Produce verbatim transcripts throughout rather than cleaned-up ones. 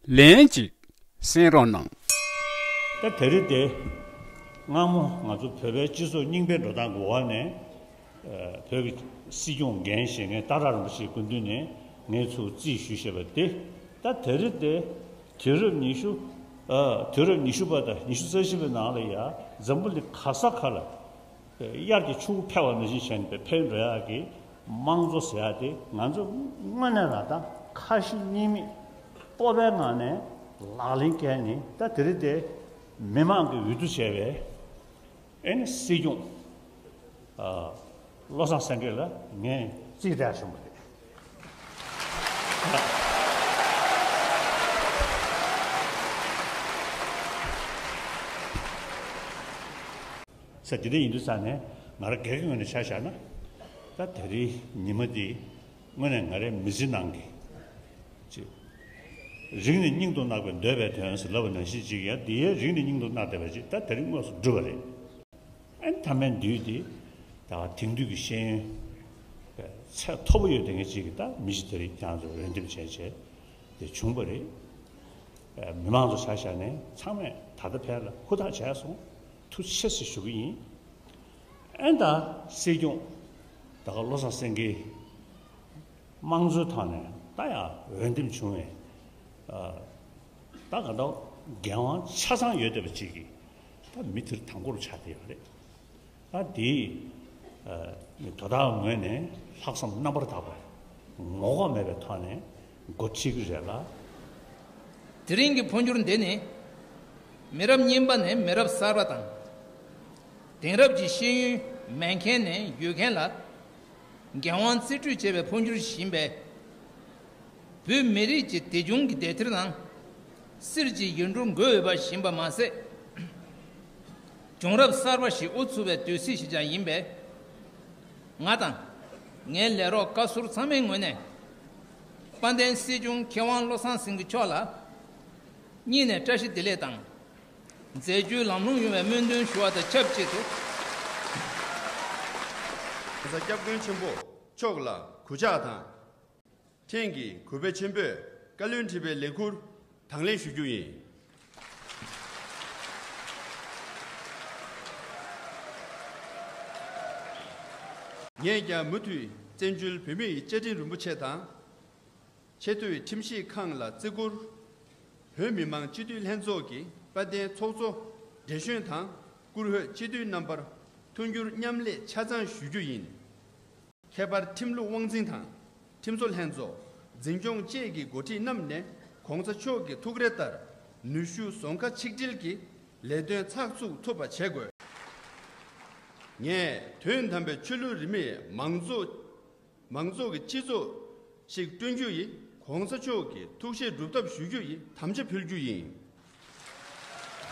ལན་གཅིག་གསན་རོགས་གནང་། ད་དེ་རིང་དེ་སྔ་མོ་ང་ཚོ་བོད་པའི་སྤྱི་ཚོགས་རྙིང་པའི་འགྲོ་སྟངས་འགོ་བ་ནས་བོད་ཀྱི་སྲིད་སྐྱོང་འགན་བཞེས་མཁན་སྟག་བྲག་རིན་པོ་ཆེའི་སྐུ་མདུན་ནས་ངས་ཚུར་རྩིས་ཞུས་བཞག་པ་དེ། ད་དེ་རིང་དེ་དུས་རབས་ཉི་ཤུ། ཨ། དུས་རབས་ཉི་ཤུ་པ་དང་ཉི་ཤུ་རྩ་བཞི་པའི་ནང་ལ་ཡ་འཛམ་བུ་གླིང་ག་ས་ག་ལ་དབྱར་གྱི་ཆུ་བོ་འཕེལ་བ་ནང་བཞིན་བྱས་ནས་འཕེལ་འགྲོ་ཡག་གི་དམངས་གཙོ་ཟེར་ཡག་དེ་ང་ཚོ་དངོས་གནས་རང་དང་ཁ་ཞེ་གཉིས་མེད་སྤོབས་པའི་ངང་ནས་ལག་ལེན་བཀལ་ནས། ད་དེ་རིང་དེ་མི་མང་གིས་འོས་བསྡུ་བྱས་པའི་ཨེ་ནི་སྲིད་སྐྱོང་ཨ་བློ་བཟང་སེང་གེ་ལ་ངས་རྩིས་སྤྲད་བྱུང་བ་རེད། ས་དེ་འདྲ་ཡིན་དུས་ཙང་ནས་ང་རང་སྒེར་གྱི་ངོས་ནས་ཆ་བཞག་ན། ད་དེ་རིང་ཉི་མ་འདི་དངོས་གནས་ང་རའི་མི་ཚེ་ནང་གི་ཅིག་རིང་ནས་སྙིང་དུ་བརྣག་པའི་འདོད་པའི་དོན་ཟེར་ལབ་པ་ནང་བཞིན་ཅིག་ཡ། འདི་ཡའི་རིང་ནས་སྙིང་དུ་བརྣག་བསྡད་པ་ཅིག་ད་དེ་རིང་དངོས་སུ་འགྲུབ་པ་རེད། ཨ་ནི་མཐའ་མའི་དུས་འདི་ད་དེང་དུས་ཀྱི་ཤེས་ཡོན་པའི་ཚད་མཐོ་པོ་ཡོད་དེ་ངེས་ཅིག་གིས་ད་མི་གཞི་དེ་རིང་ཁྱེད་རང་ཚོ་འོས་འདེམས་བྱས་བྱས་དེ་བྱུང་བ་རེད། མི་མང་ཚོ་ཆ་བཞག་ནས་ཚང་མས་ད་ལྟ་ཕར་ལ་ཧུར་ཐག་བྱས་སོང་། ཐུགས་རྗེ་ཆེ་ཞུ་གི་ཡིན། ཨེ་ད་སྲིད་སྐྱོང་ད་ག་བློ་བཟང་སེང་གེ་དམངས་གཙོའི་ཐོག་ནས་ད་ཡང་འོས་འདེམས་བྱུང་བའི་ད་ག་ད་འགན་དབང་ཆ་ཚང་ཡོད་བསྡད་པ་ཅིག་གིས་ད་མི་དེར་དང་པོར་ཆགས་བསྡད་ཡོད་རེད། ད་འདི་དོ་བདག་ངོས་ནས་ལྷག་བསམ་རྣམ་པར་དག་པ་ངོ་ལྐོག་མེད་པའི་ཐོག་ནས་འགོ་ཁྲིད་ཀྱི་རེད་ལ། དེ་རིང་གི་འཕོ་འགྱུར་འདི་ནི་མི་རབས་རྙིང་པ་ནས་མི་རབས་གསར་པ་དང་། དེང་རབས་ཀྱི་ཤེས་ཡོན་མེད་མཁན་ནས་ཡོད་མཁན་ལ་འགན་དབང་རྩིས་སྤྲོད་བྱས་པའི་འཕོ་འགྱུར་ཞིག་ཡིན་པས། བོད་མི་རིགས་ཀྱི་དེ་བྱུང་གི་བདེ་ཐེར་དང་། གསེར་གྱི་ཡིག་འབྲུ་འགོད་འོས་པ་ཞིག་ཡིན་པ་མ་ཟད། བྱུང་རབས་གསར་པ་ཞིག་དབུ་ཚུགས་པའི་དུས་ཚིགས་ཤིག་ཀྱང་ཡིན་པས། ང་དང་ངའི་ལས་རོགས་བཀའ་ཟུར་ཚང་མའི་ངོས་ནས། དཔལ་ལྡན་སྲིད་སྐྱོང་མཁས་དབང་བློ་བཟང་སེང་གེ་མཆོག་ལ་སྙིང་ནས་བཀྲ་ཤིས་བདེ་ལེགས་དང་། མཛད་རྗེས་ལམ་ལྷོང་ཡོང་བའི་སྨོན་འདུན་ཞུ་བ་དང་ཆབས་ཅིག་ཏུ། གོང་ས་སྐྱབས་མགོན་ཆེན་པོ་མཆོག་ལ་གུས་ཕྱག་དང་། ཐེངས་ཀྱི་གུས་པ་ཆེན་པོས་བཀའ་བློན་ཁྲི་པའི་ལས་ཁུར་དང་ལེན་ཞུ་རྒྱུ་ཡིན། ངས་ཀྱང་མུ་མཐུད་བཙན་བྱོལ་བོད་མིའི་བཅའ་ཁྲིམས་རིན་པོ་ཆེ་དང་། ཆེས་མཐོའི་ཁྲིམས་ཞིབ་ཁང་ལ་བརྩི་བཀུར། བོད་མི་མང་སྤྱི་འཐུས་ལྷན་ཚོགས་ཀྱི་དཔལ་ལྡན་ཚོགས་གཙོ་བགྲེས་གཞོན་དང་བཀུར་འོས་སྤྱི་འཐུས་རྣམ་པར་མཐུན་འགྱུར་མཉམ་ལས་ཆ་ཚང་ཞུ་རྒྱུ་ཡིན། ཁྱད་པར་ཁྲིམས་ལུགས་དབང་འཛིན་དང་ཁྲིམས་བཟོ་ལྷན་ཚོགས། འཛིན་སྐྱོང་བཅས་ཀྱི་འགོ་ཁྲིད་རྣམས་ནས་གོང་ས་མཆོག་གི་ཐུགས་རེ་ལྟར་ནུས་ཤུགས་ཟོང་ཁ་ཆིག་སྒྲིལ་གྱིས་ལས་དོན་ཚགས་ཚུད་ཐུབ་པ་བྱེད་དགོས། ངས་དོན་དམ་པའི་ཆོས་ལུགས་རིས་མེད་མང་གཙོ། མང་གཙོ་གི་སྤྱི་ཚོགས་ཤིག་བསྐྲུན་རྒྱུ་ཡི་གོང་ས་མཆོག་གི་ཐུགས་བཞེད་སྒྲུབ་ཐབས་ཞུ་རྒྱུ་ཡི་དམ་བཅའ་ཕུལ་རྒྱུ་ཡིན།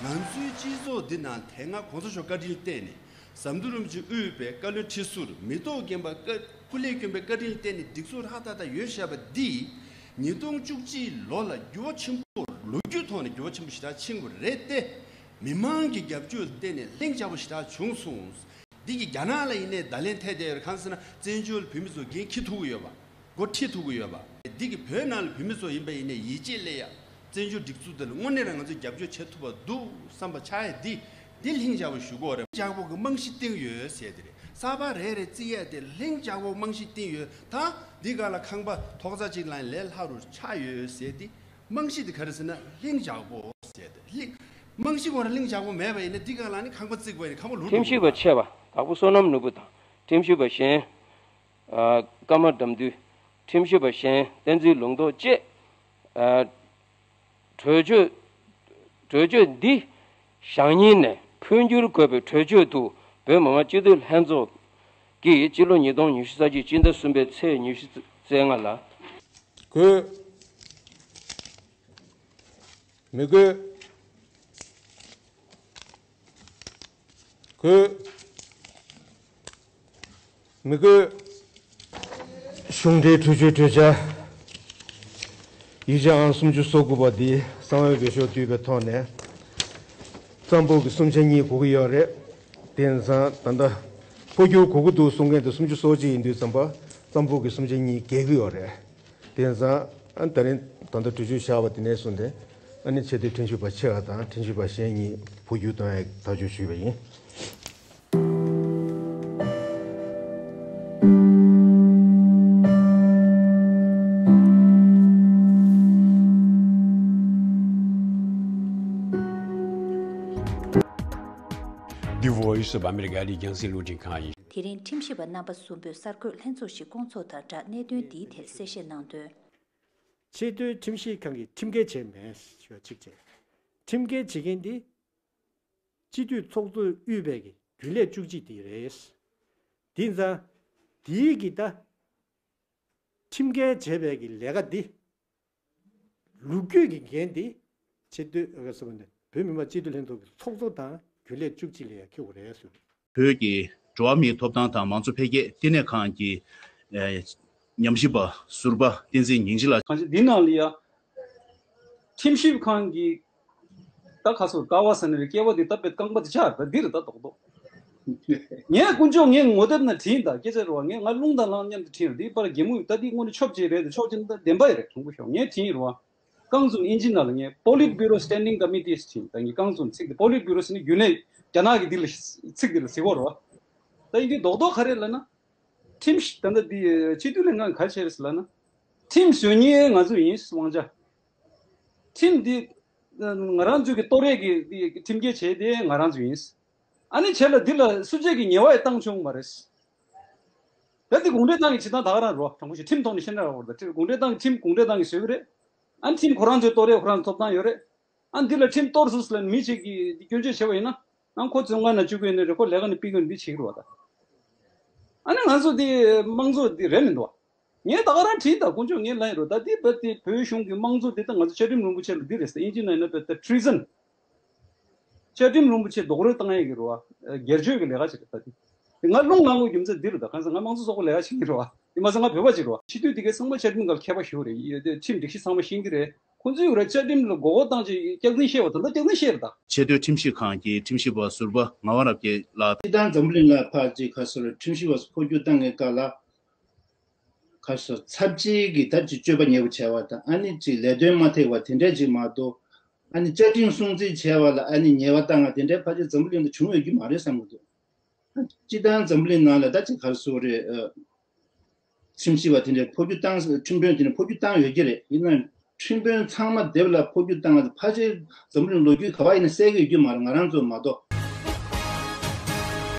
ང་ཚོའི་སྤྱི་ཚོགས་འདི་ནང་དེ་སྔ་གོང་ས་མཆོག་བཀའ་དྲིན་བརྟེན་ནས་ཟམ་གདོང་རིན་པོ་ཆེ་དབུས་པའི་བཀའ་བློན་ཁྲི་ཟུར་མི་ཐོག་རྒན་པ་བཀའ་སྐུ་ལས་བསྐྱོན་པའི་བཀའ་དྲིན་བརྟེན་ནས་སྒྲིག་འཛུགས་ཧྲ་ཏག་ཏག་ཡོད་བཞག་པ་འདི་ཉིས་སྟོང་བཅུ་གཅིག་ལོ་ལ་འགྱུར་བ་ཆེན་པོ་ལོ་རྒྱུས་ཐོག་ནས་འགྱུར་བ་ཆེན་པོ་ཞེ་དྲག་ཕྱིན་པ་རེད་དེ། མི་མང་གི་རྒྱབ་སྐྱོར་བརྟེན་ནས་ལྷིང་འཇགས་པོ་ཞེ་དྲག་བྱུང་སོང་། འདི་གི་རྒྱ་ནག་ལ་ཡིན་ནའི་བརྡ་ལན་ཐེབས་བསྡད་ཡོད་རེད། གང་ཟེར་ན་བཙན་བྱོལ་བོད་མི་ཚོ་འགན་འཁྱེར་ཐུབ་ཀྱི་ཡོད་པ། འགོ་ཁྲིད་ཐུབ་ཀྱི་ཡོད་པ། འདི་གི་བོད་ནང་ལ་བོད་མི་ཚོ་ཡིན་པ་ཡིན་ནའི་ཡིད་ཆེས་སླེབས་ཡ། བཙན་བྱོལ་སྒྲིག་འཛུགས་འདི་ལ་དངོས་གནས་རང་ང་ཚོས་རྒྱབ་སྐྱོར་བྱེད་ཐུབ་པ་འདུག་བསམ་པ་ཆགས་ཡ་འདི། འདི་ལྷིང་འཇགས་པོ་ཞུ་དགོས་རེད། ལྷིང་འཇགས་པོ་གི་རྨང་གཞི་བཏིང་ཡོད་ཟེར་དེ་རེད། གསར་པ་རེ་རེ་བརྩི་ཡས་དེ་ལྷིང་འཇགས་པོ་རྨང་གཞི་བཏིང་ཡོད། ད་འདི་ག་ལ་ཁང་པ་ཐོག་ས་གཅིག་ལ་ལས་སླ་རུ་ཆགས་ཡོད་ཟེར་དེ། རྨང་གཞི་དེ་ག་རེ་ཟེར་ན་ལྷིང་འཇགས་པོ་ཟེར་དེ་ལྷིང་། རྨང་གཞི་ཁོ་རང་ལྷིང་འཇགས་པོ་མེད་པ་ཡིན་ན་འདི་ག་ལ་ནི་ཁང་པ་བརྩིགས་པ་ཡིན་ན་ཁང་པ་ལུག་ཁྲིམས་ཞིབ་པ་ཆེ་བ་དྭགས་པོ་བསོད་ནམས་ནོར་བུ་དང་ཁྲིམས་ཞིབ་པ་གཞན། ཨ། ཀརྨ་དགྲ་འདུལ། ཁྲིམས་ཞིབ་པ་གཞན་བསྟན་འཛིན་ལུང་རྟོགས་བཅས། ཨ། གྲོས་ཆོད། གྲོས་ཆོད་འདི་བཞག་ཉིན་ནས་འཕོ་འགྱུར་དགོས་པའི་གྲོས་ཆོད་དུ་བོད་མི་མང་སྤྱི་འཐུས་ལྷན་ཚོགས་ཀྱིས་སྤྱི་ལོ་ཉིས་སྟོང་ཉི་ཤུ་རྩ་གཅིག་སྤྱི་ཟླ་གསུམ་པའི་ཚེས་ཉི་ཤུ་རྩ་ལྔ་ལ། གུས། མི་དགོས། དགོས། མི་དགོས། གཞུང་འབྲེལ་གྲོས་ཆོད་གྲོས་འཆར་ཡིག་ཆ་ཨང་སུམ་ཅུ་སོ་དགུ་པ་འདི་གསང་བའི་འོས་ཤོག་བསྡུས་པའི་ཐོག་ནས་རྩ་འབོར་གྱི་གསུམ་ཆ་གཉིས་དགོས་ཀྱི་ཡོད་རེད། དེང་སང་ད་ལྟ་འཕོ་འགྱུར་དགོས་ཀྱི་འདུག་གསུང་མཁན་དེ་སུམ་ཅུ་སོ་གཅིག་ཡིན་དུས་ཙམ་པ་རྩ་འབོར་གྱི་གསུམ་ཆ་གཉིས་བརྒལ་གྱི་ཡོད་རེད། དེང་སང་ཨ་ད་རིང་ ད་ལྟ་གྲོས་ཆོད་བཞག་པ་དེ་ནས་བཟུང་སྟེ་ཨ་ནི་ཆེས་མཐོའི་ཁྲིམས་ཞིབ་པ་ཆེ་བ་དང་ཁྲིམས་ཞིབ་པ་གཞན་གཉིས་འཕོ་འགྱུར་གཏོང་ཡའི་ཐག་གཅོད་ཞུས་པ་ཡིན། The Voice of America ལི་རྒྱང་སྲིང་རླུང་འཕྲིན་ཁང་ཡིན། དེ་རིང་ཁྲིམས་ཞིབ་པ་རྣམ་པ་གསུམ་པོས་གསར་འགོད་ལྷན་ཚོགས་ཤིག་བསྐོང་ཚོགས་དང་སྦྲགས་གནད་དོན་འདིའི་ཐད་གསལ་བཤད་གནང་དོན། ཆེས་མཐོའི་ཁྲིམས་ཞིབ་ཁང་གིས་ཁྲིམས་འགལ་བྱས་མེད་ཞུ་བ་གཅིག་བྱས། ཁྲིམས་འགལ་བྱེད་མཁན་འདི་སྤྱི་འཐུས་ཚོགས་གཙོས་དབུས་པའི་གི་རྒྱུན་ལས་བཅུ་གཅིག་དེ་རེད། དེ་ཙང་དེའི་གི་ད་ཁྲིམས་འགལ་བྱས་པའི་གི་ལས་ཀ་འདི་ལོ་རྒྱུས་ཀྱི་འགན་འདི་ཆེས་མཐོའི་ཨ་ཟེར་བ་ནི་བོད་མི་མང་སྤྱི་འཐུས་ལྷན་ཚོགས་ཀྱི་ཚོགས་གཙོ་དང་རྒྱུན་ལས་བཅུ་གཅིག་ལ་ཡང་འཁེལ་དགོས་རེད་ཟེར། བོད་ཀྱི་འགྲོ་བ་མིའི་ཐོབ་ཐང་དང་མང་གཙོ་འཕེལ་རྒྱས་ལྟེ་གནས་ཁང་གི་ཨེ་ཉམས་ཞིབ་པ་ཟུར་པ་བསྟན་འཛིན་ཉིན་བྱེད་ལགས། གང་ཅི་འདི་ནང་ལ་ཡ་ཁྲིམས་ཞིབ་ཁང་གི་ད་ཁ་སོ་ཀ་བ་ས་ནི་རེ་སྐྱེ་བ་འདི་ད་པེད་རྐང་པ་དེ་ཆགས་ད་འདི་རེད་ད་རྡོག་རྡོག་ངས་དཀོན་མཆོག་ངས་ངོ་དེབ་ན་བྲིས་ད་སྐད་ཆ་རེད་བ། ངས་ང་རླུང་དང་ལངས་མཉམ་དུ་བྲིས་རེད། འདི་པར་རྒྱལ་མོ་ད་འདི་དངོས་གནས་ཆོབ་ཅིག་རེད་དེ་ཆོབ་ཅིག་ད་བདེན་པ་ཡི་རེད། དྲང་པོ་ཤོག་ངས་བྲིས་རེད་བ། རྐང་བཙུན་ཨིན་ཇི་ནང་ལ་ངས་Politburo Standing Committees བྲིས། ད་ངས་རྐང་བཙུན་ཚིག་དེ་Politburo ཟེར་ནི་རྒྱུན་ལས་རྒྱ་ནག་གི་འདི་ལ་ཚིག་འདི་ལ་ཟེར་གོ་རེད་བ། ད་ཡིན་དུས་རྡོག་རྡོག་ག་རེ་ལབ་ན། ཁྲིམས་ཞིབ་ད་ལྟ་འདི་སྤྱི་འཐུས་ལྷན་ཁང་ག་རེ་བྱས་རེད་ཟེར་ལབ་ན། ཁྲིམས་བཟོ་མཁན་ང་ཚོ་ཡིན་དབང་ཆ། ཁྲིམས་འདི་ང་རང་ཚོའི་གི་གཏོར་རེས་ཀྱི་འདི་ཁྲིམས་འགལ་བྱས་དེ་ང་རང་ཚོ་ཡིན། ཨ་ནི་བྱས་ལ་འདི་ལ་སུ་གཅིག་གི་ཉེས་པ་ཡང་བཏང་བྱུང་མ་རེད། ད་འདི་གུང་ཁྲན་ཏང་གི་བྱེད་སྟངས་ད་ག་རང་རོ། དྲང་པོ་ཞིག་ཁྲིམས་ཐོག་ནས་བཤད་ན་ར་བར་ད་ཁྲིམས་གུང་ཁྲན་ཏང་གི་ཁྲིམས་གུང་ཁྲན་ཏང་གིས་བཟོས་ཀྱི་རེད། ཨ་ནི་ཁྲིམས་ཁོ་རང་ཚོའི་གཏོར་རེས་ཁོ་རང་ཚོ་ཐོབ་ཐང་ཡོད་རེད། ཨ་འདི་ལ་ཁྲིམས་གཏོར་ཟུག་ཟེར་ལ་མི་གཅིག་གིས་འདི་སྐྱོན་བརྗོད་བྱས་པ་ཡིན་ན། ཨང་ཁོ་བཙོན་ཁང་ནང་བཅུག་གི་ཡོད་ནི་རེད། ཁོ་ལས་ཀ་ནས་ཕུད་ཀྱི་ཡོད་ནི་འདི་བྱེད་ཀྱི་རེད་བ་ད། ཨ་ནི་ང་ཚོ་འདི་དམངས་གཙོ་འདི་རེད་མི་འདུག་ངས་ད་ག་རང་བྲིས་ད་དཀོན་མཆོག་ངས་ལབ་ཡིན་རོ། ད་འདི་བ་དེ་བོད་གཞུང་གི་དམངས་གཙོ་འདི་ད་ང་ཚོ་བཅའ་ཁྲིམས་རིན་པོ་ཆེ་ལ་འདི་རེད་ཟེར། ཨིན་ཇི་ནང་ཡིན་ན་བོད་ད་treason། བཅའ་ཁྲིམས་རིན་པོ་ཆེ་རྡོག་རོལ་བཏང་ཡས་ཀྱི་རེད་བ། སྒེར་གཅོད་ཀྱི་ལས་ཀ་ཞིག་རེད་ད་འདི། ང་རླུང་ལངས་དགོས་རྒྱུ་མཚན་འདི་རེད་ད། གང་ཟེར་ང་དམངས་གཙོ་ཚོགས་པ་ལས་ཀ་བྱེད་ཀྱི་རེད་བ། དེ་མ་ཟད་ང་བོད་པ་ཅིག་རེད་བ། སྤྱི་འཐུས་དེ་གའི་ཚང་མ་བཅའ་ཁྲིམས་སྒང་ལ་མཁས་པ་ཞེ་པོ་རེད། ཁྲིམས་སྒྲིག་གཞི་ཚང་མ་ཤེས་ཀྱི་རེད། ཁོང་ཚོས་ར་བཅའ་ཁྲིམས་ལ་མགོ་སྐོར་བཏང་ཅིག་སྐྱག་རྫུན་བཤད་པ་ད་ལྟ་སྐྱག་རྫུན་བཤད་རེད་ད། ཆེས་མཐོའི་ཁྲིམས་ཞིབ་ཁང་གི་ཁྲིམས་ཞིབ་པ་ཟུར་པ་ངག་དབང་རབ་རྒྱས་ལགས། སྤྱིར་བཏང་འཛམ་བུ་གླིང་ལ་ཕར་ཅིག་ཁ་སོར་ཁྲིམས་ཞིབ་པ་འཕོ་འགྱུར་བཏང་གི་སྐབས་ལ། ཁ་སོ་ཚབས་ཆེའི་གི་ད་ཅིག་སྤྱོད་པ་ཉེས་པོ་བྱས་པ་དང་ཨ་ནི་ཅིག་ལས་དོན་མ་ཐེག་པ་དེ་འདྲས་ཅིག་མ་གཏོགས། ཨ་ནི་བཅའ་ཁྲིམས་སྲུང་བརྩི་བྱས་པ་ལ་ཨ་ནི་ཉེས་པ་བཏང་བ་དེ་འདྲས་ཕལ་ཆེར་འཛམ་བུ་གླིང་དུ་བྱུང་ཡོད་རྒྱུ་མ་རེད་བསམ་གྱི་འདུག་སྤྱིར་བཏང་འཛམ་བུ་གླིང་ནང་ལ་ད་ཅིག་ག་རེ་ཟེར་དགོས་རེད། ཨ། ཁྲིམས་ཞིབ་པ་དེ་འདྲས་འཕོ་འགྱུར་བཏང་། ཁྲིམས་དཔོན་དེ་འདྲས་འཕོ་འགྱུར་བཏང་ཡོད་ཀྱི་རེད། ཡིན་ནའང་ཁྲིམས་དཔོན་ཚང་མ་སྡེབ་ལ་འཕོ་འགྱུར་བཏང་བ་ཕལ་ཆེར་འཛམ་བུ་གླིང་ལོ་རྒྱུས་ག་པར་ཡིན་ན་གསལ་གྱི་ཡོད་རྒྱུ་མ་རེད། ང་རང་ཚོ་མ་གཏོགས།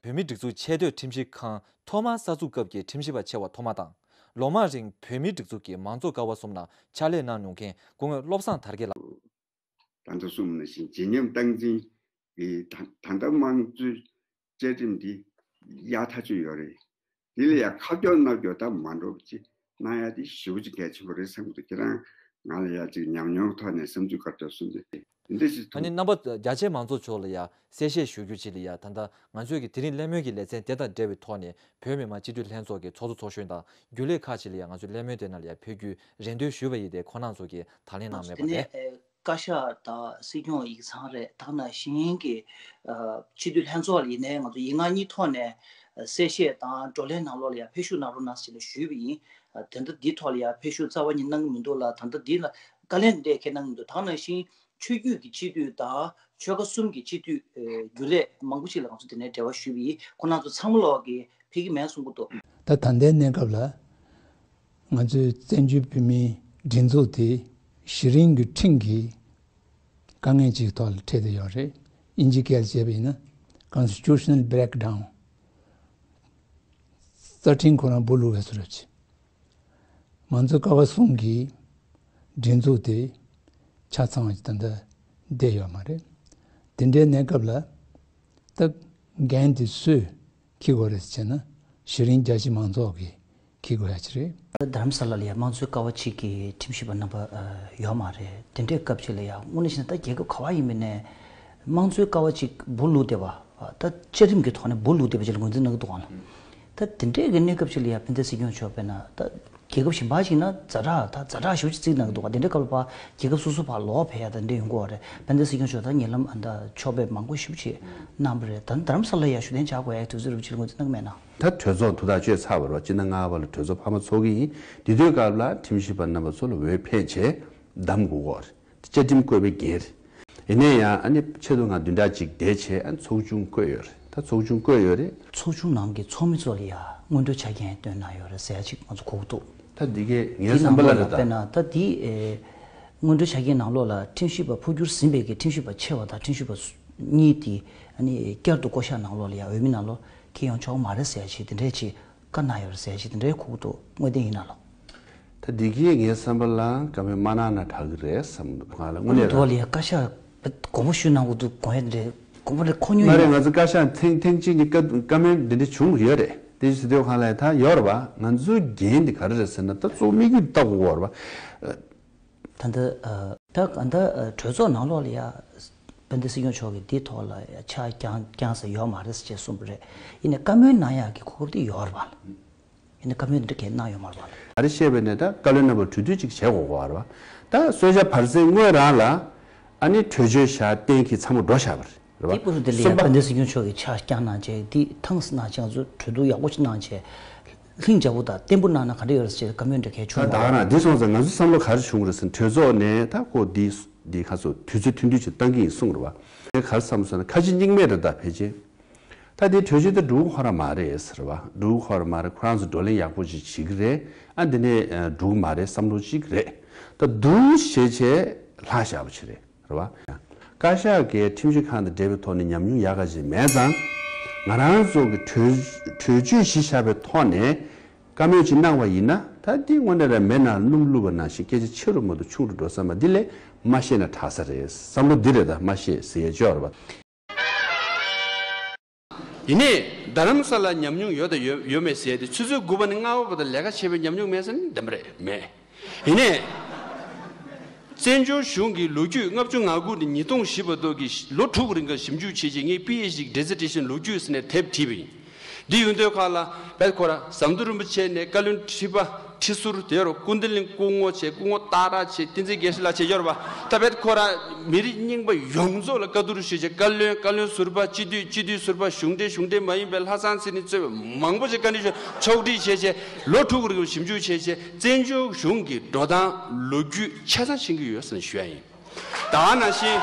བོད་མིའི་སྒྲིག་འཛུགས་ཆེས་མཐོའི་ཁྲིམས་ཞིབ་ཁང་ཐོག་མར་གསར་འཛུགས་སྐབས་ཀྱི་ཁྲིམས་ཞིབ་པ་ཆེ་བ་ཐོག་མ་དང་། ལོ་མང་རིང་བོད་མིའི་སྒྲིག་འཛུགས་ཀྱི་མང་གཙོ་ཀ་བ་གསུམ་ནང་ཕྱག་ལས་གནང་མྱོང་མཁན་སྐུ་ངོ་བློ་བཟང་དར་རྒྱས་ལགས། ད་ལྟ་གསུངས་པ་ནང་བཞིན་བརྗིད་ཉམས་སྟངས་འཛིན་གྱི་ད་ད་ལྟ་དམངས་གཙོའི་བཅའ་ཁྲིམས་འདི་ཡག་ཐག་ཆོད་ཡོད་རེད། དེ་ལ་ཡང་ཁ་སྐྱོར་མནར་སྐྱོར་ད་མ་འགྲོ་བ་ཅིག་གནང་ཡ་དེ་ཞེ་པོ་ཅིག་གལ་ཆེན་པོ་རེད་བསམ་གྱི་འདུག་ཁྱེད་རང་ང་ལ་ཡ་ཅིག་ཉམས་མྱོང་ཐོག་ནས་བསམ་ཚུལ་ག་རེ་འདུག་གསུངས་ཏེ་དེ་འདྲ་ཞིག་ཨ་ནི་ཐུག་རྣམ་པ་རྒྱ་ཆེའི་མང་ཚོགས་ཕྱོགས་ལ་ཡ་གསལ་བཤད་ཞུ་རྒྱུ་ཅིག་ལ་ཡ་ད་ལྟ་ང་ཚོས་ཀྱི་དེ་རིང་གླེང་མོལ་གྱི་ལེ་ཚན་དེ་དང་འབྲེལ་བའི་ཐོག་ནས་བོད་མི་མང་སྤྱི་འཐུས་ལྷན་ཚོགས་ཀྱི་ཚོགས་གཙོ་ཚོགས་གཞོན་དང་རྒྱུན་ལས་ཁག་ཅིག་ལ་ཡ་ང་ཚོས་གླེང་མོལ་དེ་ནང་ལ་ཡ་ཕེབས་རྒྱུའི་རེ་འདུན་ཞུས་པ་ཡིན་ཏེ་ཁོང་རྣམ་ཚོ་གིས་ད་ལན་གནང་མེད་པ་རེད། བཀའ་ཤག་དང་སྲིད་སྐྱོང་ཡིག་ཚང་རེད། ད་ག་ནང་བཞིན་གྱི་སྤྱི་འཐུས་ལྷན་ཚོགས་ལ་ཡིན་ནའི་ང་ཚོ་ཡིག་ངག་གཉིས་ཐོག་ནས་གསལ་བཤད་དང་བགྲོ་གླེང་ནང་ལོགས་ལ་ཡང་ཕེབས་ཞུགས་གནང་རོགས་གནང་ཟེར་ནས་ཞུས་པ་ཡིན། དེ་འདྲ་འདིའི་ཐོག་ལ་ཡང་ཕེབས་ཞུགས་རྩ་བ་ཉིད་གནང་གི་མི་འདུག་ལ། ད་ལྟ་འདི་ལ་བཀའ་ལན་འདི་འདྲས་ཁྱེད་གནང་གི་མི་འདུག་ད་ག་ནང་བཞིན་ཆོས་བརྒྱུད་ཀྱི་སྤྱི་འཐུས་དང་ཆོལ་ཁ་གསུམ་གྱི་སྤྱི་འཐུས་རྒྱུན་ལས་མང་པོ་ཞིག་ལ་ང་ཚོ་དེ་ནས་འབྲེལ་བ་ཞུས་པ་ཡིན། ཁོང་རྣམ་ཚོ་ཚང་མ་ལོག་གིས་ཕེབས་ཀྱི་མེད་གསུང་གི་འདུག་ད་ད་ལྟའི་གནས་སྐབས་ལ། ང་ཚོའི་བཙན་བྱོལ་བོད་མིའི་སྒྲིག་འཛུགས་དེ་གཞི་རིམ་གྱི་ཁྲིམས་ཀྱི་དཀའ་ངལ་ཅིག་ཐོག་ལ་འཕྲད་བསྡད་ཡོད་རེད། དབྱིན་ཇིའི་སྐད་བཤད་པ་ཡིན་ན་Constitutional Breakdown། རྩ་ཁྲིམས་ཁོ་རང་སྦུག་བླུགས་པའི་བཟོ་འདྲ་ཅིག་མང་གཙོ་ཀ་བ་གསུམ་གྱི་སྒྲིག་འཛུགས་དེ་ཆ་ཚང་བ་ཅིག་ད་ལྟ་བསྡད་ཡོད་མ་རེད། དེ་འདྲའི་གནས་སྐབས་ལ་ད་འགན་དེ་སུས་འཁྱེར་དགོས་རེད་ཟེར་ན་གཞི་རིམ་རྒྱ་ཆེ་མང་ཚོགས་ཀྱིས་འཁྱེར་དགོས་ཡ་ཅིག་རེད། རྡ་རམ་ས་ལ་ལ་ཡ་དམངས་གཙོའི་ཀ་བ་གཅིག་གི་ཁྲིམས་ཞིབ་པ་རྣམ་པ་ཡོད་མ་རེད། དེ་འདྲའི་སྐབས་ཅིག་ལ་ཡ་དངོས་གནས་བྱས་ན་ད་རྒྱལ་ཁབ་ག་བ་ཡིན་མིན་ནས་དམངས་གཙོའི་ཀ་བ་གཅིག་སྦུག་བླུགས་བསྡད་པ། ད་བཅའ་ཁྲིམས་ཀྱི་ཐོག་ནས་སྦུག་བླུགས་བསྡད་པ་ཅིག་ལ་ངོས་འཛིན་གནང་གི་འདུག་ག་ལ། ད་དེ་འདྲའི་གི་གནས་སྐབས་ཅིག་ལ་ཡ་དཔལ་ལྡན་སྲིད་སྐྱོང་མཆོག་དཔེར་ན་ད་རྒྱལ་ཁབ་གཞན་པ་ཞིག་ན་ཛ་དྲག་ད་ཛ་དྲག་ཞེ་པོ་ཅིག་བརྩི་གནང་གི་འདུག་ག་དེ་འདྲའི་སྐབས་ལ་ཕར་རྒྱལ་ཁབ་སོ་སོ་ཕར་ལོག་ཕེབས་ཡ་ད་འདྲ་ཡོང་གི་ཡོད་རེད། དཔལ་ལྡན་སྲིད་སྐྱོང་མཆོག་ད་ཉེ་ལམ་ཨ་ད་ཕྱོགས་ཕེབས་མང་པོ་ཞེ་པོ་ཅིག་གནང་བ་རེད། ད་རྡ་རམ་ས་ལ་ཡ་བཞུགས་གདན་འཇགས་དགོས་ཡ་དུས་ཚོད་རེད་པ་ཅིག་ལ་ངོས་འཛིན་གནང་གི་མེད་ན། ད་གྲོས་ཚོགས་ཐུགས་ཐག་གཅོད་ཚར་བ་རེད་པ། སྤྱི་ཟླ་ལྔ་པ་ལ་གྲོས་ཚོགས་འཕར་མ་ཚོགས་ཀྱི་ཡིན། དེ་དུས་སྐབས་ལ་ཁྲིམས་ཞིབ་པ་རྣམ་པ་ཚོ་ལ་འོས་ཕེབས་བྱས། གདམ་དགོས་ཀྱི་ཡོད་རེད། བཅའ་ཁྲིམས་བཀོད་པའི་འགན་རེད། ཡིན་ན་ཡང་ཨ་ནི་ཆེད་དུ་ང་བདུན་ཕྲག་གཅིག་བསྡད་བྱས་ཨ་ནི་ཚོགས་ཆུང་བསྐོས་ཡོད་རེད། ད་ཚོགས་ཆུང་བསྐོས་ཡོད་རེད། ཚོགས་ཆུང་ནང་གི་ཚོགས་མི་ཚོ་ལ་ཡང་སྔོན་འགྲོའི་ཆ་རྐྱེན་བཏོན་གནང་ཡོད་རེད་ཟེར་ཡ་ཅིག་ང་ཚོ་གོ་གི་འདུག་ད་འདི་གའི་ངའི་དེའི་བསམ་པ་ལ་ནང་ལོགས་ལ་རེད་ད། དཔེར་ན་ད་འདི་ཨེ་སྔོན་འགྲོའི་ཆ་རྐྱེན་ནང་ལོགས་ལ་ཁྲིམས་ཞིབ་པ་འཕོ་འགྱུར་ཟིན་པའི་གི་ཁྲིམས་ཞིབ་པ་ཆེ་བ་དང་ཁྲིམས་ཞིབ་པ་གཉིས་དེ་ཨ་ནི་བསྐྱར་དུ་བསྐོ་གཞག་ནང་ལོགས་ལ་ཡང་འོས་མི་ནང་ལོགས་འཁྱེར་ཡོང་ཆོག་མ་རེད་ཟེར་ཡ་ཅིག་དེ་འདྲས་ཅིག་བཀའ་གནང་ཡོད་རེད་ཟེར་ཞིག་དེ་འདྲའི་ཁུག་ཏུ་དངོས་བདེན་ཡིན་ན་ལོ། ད་འདི་གིས་ངའི་བསམ་པ་ལ་བཀའ་མོལ་མ་གནང་ན་དྲག་གི་རེད་བསམ་འདུག་ང་ལ་དངོས་གནས་རང་། དོ་ལ་ཡ་བཀའ་ཤག་དགོངས་པ་ཞུ་གནང་དགོས་འདུག་དགོངས་ཡ་འདྲེ་དགོངས་པ་རེ་ཁོ་ཉོ་མ་རེད། ཡིན་ང་ཚོ་བཀའ་ཤག་ཐེངས་ཐེངས་གཅིག་ནི་བཀའ་བཀའ་མོལ་འདི་འདྲ་བྱུང་ཡོད་རེད། དེ་ཟེར་དུས་གང་ལ་ད་ཡོད་རེད་བ། ང་ཚོའི་འགན་འདི་ག་རེ་རེད་ཟེར་ན་ད་གཙོ་བོ་དམིགས་ཡུལ་ལྟ་དགོས་ཀྱི་ཡོད་རེད་བ། ད་ལྟ་ཨ་ད་ད་ལྟ་ཨ་གྲོས་ཚོགས་ནང་ལོགས་ལ་ཡ་དཔལ་ལྡན་སྲིད་སྐྱོང་མཆོག་གིས་འདི་ཐོག་ལ་ཡ་ཆ་རྐྱང་རྐྱང་ཟེར་ཡོད་མ་རེད་ཟེར་ཅེས་གསུངས་པ་རེད། ཡིན་ནའི་བཀའ་མོལ་གནང་ཡག་གི་གོ་སྐབས་དེ་ཡོད་རེད་བ། ཡིན་ནའི་བཀའ་མོལ་འདི་འདྲ་གས་གནང་ཡོད་མ་རེད་བ། ཨ་རི་བཤད་པའི་ནས་ད་བཀའ་བློན་རྣམ་པ་གྲོས་བསྡུར་ཅིག་བྱེད་དགོས་གོ་བ་རེད་བ། ད་གསོལ་ཇ་བར་ཟས་སྔོན་རང་ལ་ཨ་ནི་གྲོས་ཆོད་བཞག་གཏན་འཁེལ་ཚང་མ་འགྲོ་བཞག་པ་རེད་བ། དེ་པུ་རུ་དེ་ལ་ཡ་གསུམ་པ། དཔལ་ལྡན་སྲིད་སྐྱོང་མཆོག་གིས་ཆ་རྐྱང་གནང་བྱས་འདི་ཐང་སི་གནང་བྱས་ང་ཚོ་གྲོས་བསྡུར་ཡག་པོ་ཅིག་གནང་བྱས་ལྷིང་འཇགས་པོ་དང་བརྟན་པོ་གནང་ན་ག་འདྲ་ཡོད་རེད་ཟེར་བཀའ་མོལ་འདྲ་གས་ད་བྱུང་ད་ག་ན་འདི་སོང་ཙང་ང་ཚོ་བསམ་བློ་ག་རེ་བྱུང་རེད་ཟེར་ན་གྲོས་ཚོགས་ནས་ད་ཁོ་འདི་འདི་ཁ་སོ་དུས་ཚོད་ཐུང་ཐུང་ཅིག་བཏང་གི་ཡིན་གསུངས་རེད་བ། དེ་ག་རེ་བསམ་སོང་ན་ཁ་ཆེ་སྙིང་མེད་རེད་ད་ཕལ་ཆེར། ད་དེ་གྲོས་ཆོད་དེ་འགྲུབ་ཁོ་རང་མ་རེད་ཟེར་བ། འགྲུབ་ཁོ་རང་མ་རེད། ཁོ་རང་ཚོ་བགྲོ་གླེང་ཡག་པོ་ཅིག་བྱེད་ཀྱི་རེད། ཨ་འདི་ནས་འགྲུབ་མ་རེད་བསམ་བློ་ཅིག་རེད། ད་འདུག་བྱས་བྱས་ལྷག་བཞག་པ་ཅིག་རེད་རེད་བ། བཀའ་ཤག་གིས་ཁྲིམས་ཞིབ་ཁང་དང་འབྲེལ་བའི་ཐོག་ནས་ཉམས་མྱོང་ཡག་ག་ཅིག་མེད་ཙང་། ང་རང་ཚོ་གི་གྲོས་གྲོས་ཆོད་གཞི་བཞག་པའི་ཐོག་ནས་བཀའ་མོལ་ཅིག་གནང་བ་ཡིན་ན་ད་འདི་དངོས་གནས་རང་མེ་ནང་སྣུམ་བླུགས་པ་ནང་བཞིན་སྐད་ཆ་ཆེ་རུ་མ་གཏོགས་ཆུང་རུ་འགྲོ་ས་མ་འདི་ལས་མ་བཤད་ན་དྲག་ས་རེད་བསམ་བློ་འདི་རེད། ད་མ་བཤད་ཟེར་ཡས་ཅིག་ཡོད་རེད་བ། ཡིན་ནའི་རྡ་རམ་ས་ལ་ཉམས་མྱོང་ཡོད་དང་ཡོད་ཡོད་མེད་ཟེར་ཏེ་ཆུ་ཚོད་དགུ་པ་ནས་ལྔ་པ་བར་དུ་ལས་ཀ་བྱས་པའི་ཉམས་མྱོང་མེད་ཟེར་ན་བདེན་པ་རེད་མེད། ཡིན་ནའི་བཙན་བྱོལ་གཞུང་གི་ལོ་རྒྱུས་ལྔ་བཅུ་ང་དགུ་ནས་ཉིས་སྟོང་བཞི་བར་དུ་གི་ལོ་དྲུག་རིང་ག་ཞིབ་འཇུག་བྱས་རྗེས་ངས་པི་ཨེཆ་ཌི་ཌི་ཛི་ཊི་རེ་ཤན་ལོ་རྒྱུས་ཟེར་ནས་དེབ་བྲིས་པ་ཡིན། འདི་ཡོང་དུས་ཁ་ལ་བེད་ཁོ་ར་ཟམ་གདོང་རིན་པོ་ཆེ་ནས་བཀའ་བློན་ཁྲི་པ་ཁྲི་ཟུར་དེ་རུ་སྐུ་མདུན་གླིང་སྐུ་ངོ་བྱས། སྐུ་ངོ་སྟག་ར་བྱས། བསྟན་འཛིན་དགེ་བཤེས་ལགས་བྱས་ཡོད་རེད་བ། ད་བེད་ཁོ་ར་མི་རིགས་རྙིང་པ་ཡོངས་རྫོགས་ལ་བཀའ་བསྡུར་ཞུས་བྱས་བཀའ་བློན་བཀའ་བློན་ཟུར་པ་སྤྱི་འཐུས་སྤྱི་འཐུས་ཟུར་པ་གཞུང་འབྲེལ་གཞུང་འབྲེལ་མ་ཡིན་པའི་ལྷག་བསམ་ཚེ་རིང་གཙོས་པའི་མང་པོ་ཞིག་བཀའ་འདྲི་ཞུས་ཕྱོགས་སྒྲིག་བྱས་བྱས་ལོ་དྲུག་རིང་ཞིབ་འཇུག་བྱས་བྱས་བཙན་བྱོལ་གཞུང་གི་འགྲོ་སྟངས་ལོ་རྒྱུས་ཆ་ཚང་ཤེས་ཀྱི་ཡོད་ཟེར་ནས་ཞུ་ཡ་ཡིན། ད་ག་ནང་བཞིན།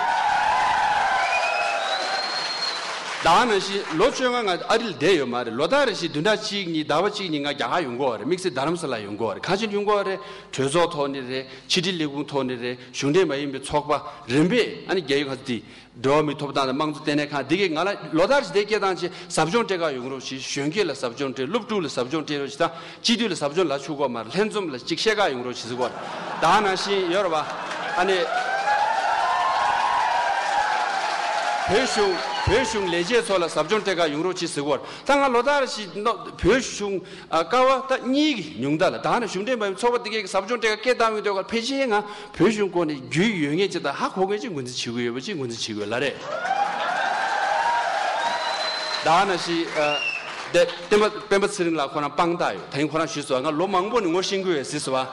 ད་ག་ནང་བཞིན་ལོ་བཅོ་ལྔ་ང་ཨ་རི་ལ་བསྡད་ཡོད་མ་རེད། ལོ་ལྟར་རེ་བཞིན་བདུན་ཕྲག་གཅིག་གཉིས་ཟླ་བ་གཅིག་གཉིས་ང་རྒྱ་གར་ཡོང་གི་ཡོད་རེད། དམིགས་བསལ་རྡ་རམ་ས་ལ་ཡོང་གི་ཡོད་རེད། གང་བྱས་ཡོང་གི་ཡོད་རེད། གྲོས་ཚོགས་ཐོག་ནས་རེད། ཕྱི་དྲིལ་ལས་ཁུངས་ཐོག་ནས་རེད། གཞུང་འབྲེལ་མ་ཡིན་པའི་ཚོགས་པ་རིམ་པས་ཨ་ནི་རྒྱ་ཡོད་ཁ་འདི་འགྲོ་བ་མིའི་ཐོབ་ཐང་དང་དམངས་གཙོ་ལྟེ་གནས་ཁང་འདི་གས་ང་ལ་ལོ་ལྟར་རེ་བཞིན་དེ་སྐད་བཏང་བྱས་ཟབ་སྦྱོང་སྤྲད་ག་ཡོང་རོགས་ཞེས། གཞོན་སྐྱེས་ལ་ཟབ་སྦྱོང་སྤྲད། སློབ་ཕྲུག་ལ་ཟབ་སྦྱོང་སྤྲད་རོགས་ཞེས་དང་། སྤྱི་འཐུས་ལ་ཟབ་སྦྱོང་ལ་ཆུག་གོ་མ་རེད། ལྷན་འཛོམས་ལ་ཅིག་བཤད་ག་ཡོང་རོགས་ཞེས་ཟེར་གོ། ད་ག་ནང་བཞིན་ཡོད་རེད་བ། ཨ་ནི། བོད་གཞུང་བོད་གཞུང་ལས་བྱེད་ཚོ་ལ་ཟབ་སྦྱོང་སྤྲད་ག་ཡོང་རོགས་ཞེས་ཟེར་གོ། ད་ང་ལོ་ལྟར་ཞིག་ནོ་བོད་གཞུང་ཨ་ཀ་བ་ད་གཉིས་ཀྱི་ཉུང་མཐའ་ལ་ད་ནི་གཞུང་འབྲེལ་མ་ཡིན་ཚོགས་པ་དེ་གས་ཀྱི་ཟབ་སྦྱོང་སྤྲད་ག་སྐད་བཏང་ཡོང་དུས་ཀ་ཕལ་ཆེར་ང་བོད་གཞུང་སྐོར་ནས་རྒྱུས་ཡོད་ངེས་ཅིག་དང་ཧ་གོ་ངེས་ཅིག་ངོས་འཛིན་བྱེད་དགོས་ཡོད་པ་ཅིག་ངོས་འཛིན་བྱེད་དགོས་ལ་རེད། ད་ནང་བཞིན་ཨ་དེ་སྤེན་པ་སྤེན་པ་ཚེ་རིང་ལགས་ཁོ་རང་དཔང་རྟགས་ཡོད། ད་ཡིན་ཁོ་རང་ཞུས་སོང་། ང་ལོ་མང་པོ་ནས་ངོ་ཤེས་ཀྱི་ཡོད་ཟེར་སོང་བ།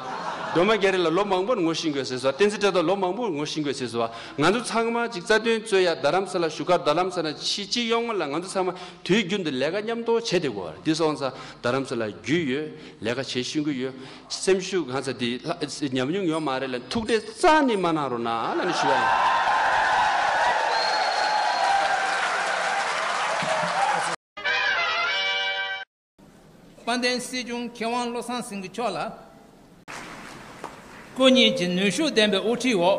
སྒྲོལ་མ་རྒྱ་རི་ལགས་ལོ་མང་པོ་ནས་ངོ་ཤེས་ཀྱི་ཡོད་ཟེར་སོང་བ། བསྟན་འཛིན་བཀྲས་མཐོང་ལོ་མང་པོ་ངོ་ཤེས་ཀྱི་ཡོད་ཟེར་སོང་བ། ང་ཚོ་ཚང་མ་ཅིག་རྩ་དོན་རྩོད་ཡ་རྡ་རམ་ས་ལ་བཞུགས་སྒར་རྡ་རམ་ས་ལ་ཕྱི་སྤྱི་ཡོངས་ལ་ང་ཚོ་ཚང་མ་དུས་རྒྱུན་དུ་ལས་ཀ་མཉམ་དུ་བྱེད་བསྡད་དགོས་པ་རེད། འདི་སོང་ཙང་རྡ་རམ་ས་ལ་རྒྱུས་ཡོད། ལས་ཀ་བྱེད་ཤེས་ཀྱི་ཡོད། སེམས་ཤུགས་གང་ཚ་དེ་ལྷ་ཉམས་མྱོང་ཡོད་མ་རེད་ལ་ཐུགས་ཁྲལ་རྩ་ནས་མ་གནང་རོགས་གནང་ལ་ནི་ཞུ་བ་ཡིན། དཔལ་ལྡན་སྲིད་སྐྱོང་མཁས་དབང་བློ་བཟང་སེང་གེ་མཆོག་ལ། སྐུ་ཉིད་ཀྱི་ནུས་ཤུགས་ལྡན་པའི་དབུ་ཁྲིད་འོག་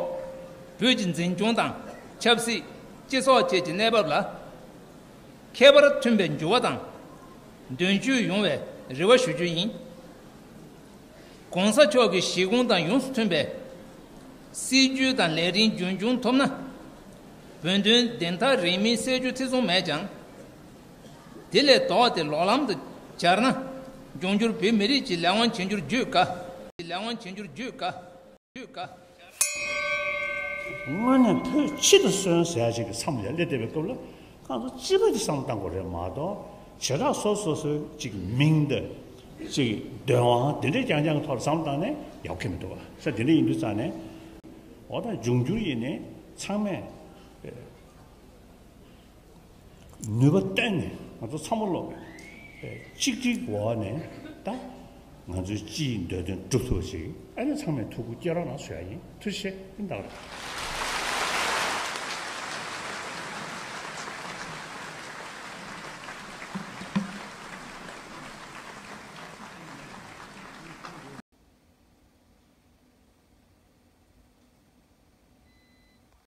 བོད་ཀྱི་འཛིན་སྐྱོང་དང་ཆབ་སྲིད་སྤྱི་ཚོགས་བཅས་ཀྱི་གནས་བབ་ལ། ཁྱད་པར་མཐུན་པའི་འགྱུར་བ་དང་། དོན་འཁྱོལ་ཡོང་བའི་རེ་བ་ཞུ་རྒྱུ་ཡིན། ༸གོང་ས་མཆོག་གི་བཞེད་དགོངས་དང་ཡོངས་སུ་མཐུན་པའི་སྲིད་ཇུས་དང་ལས་རིམ་རྒྱུན་འཁྱོངས་ཐུབ་ན། བོད་དོན་བདེན་མཐའ་རིང་མིན་གསལ་རྒྱུ་ཐེ་ཚོམ་མེད་ཀྱང་། དེ་ལས་ལྡོག་སྟེ་ལོག་ལམ་དུ་གྱར་ན། འབྱུང་འགྱུར་བོད་མི་རིགས་ཀྱི་ལས་དབང་བྱེད་འགྱུར་བརྗོད་དཀའ། ལས་དབང་བྱེད་འགྱུར་བརྗོད་དཀའ། དངོས་གནས་བོད་སྤྱི་དང་སོན་ཟེར་ཡ་ཅིག་གི་མཚམས་ལ་སླེབས་བསྡད་པའི་སྐབས་ལ་ཁོང་ཚོ་སྤྱི་པ་ཅིག་བསམ་བློ་གཏང་དགོས་རེད་མ་གཏོགས་བྱེ་བྲག་སོ་སོ་སོའི་ཅིག་མིང་དང་ཅིག་འདོད་དབང་དེ་འདྲའི་རྐྱང་རྐྱང་གི་ཐོག་ལ་བསམ་བློ་བཏང་ནས་ཡག་གི་མི་འདུག་བ། ས་དེ་འདྲ་ཡིན་དུས་ཙང་ནས་འོ་ད་འབྱུང་འགྱུར་ཡིན་ནའི་ཚང་མས། ནུས་པ་བཏོན་ནས་ང་ཚོ་ཚང་མ་ལོག་གཅིག་སྒྲིལ་འོག་ནས་ད་ ང་ཚོའི་སྤྱིའི་འདོད་དོན་སྒྲུབ་ཐུབ་པ་ཞིག་ཨ་ནི་ཚང་མས་ཐུགས་ཁུར་སྐྱེད་རོགས་གནང་ཞུ་ཡ་ཡིན། ཐུགས་རྗེ་ཆེ། ཨིན་ད་ག་རེད།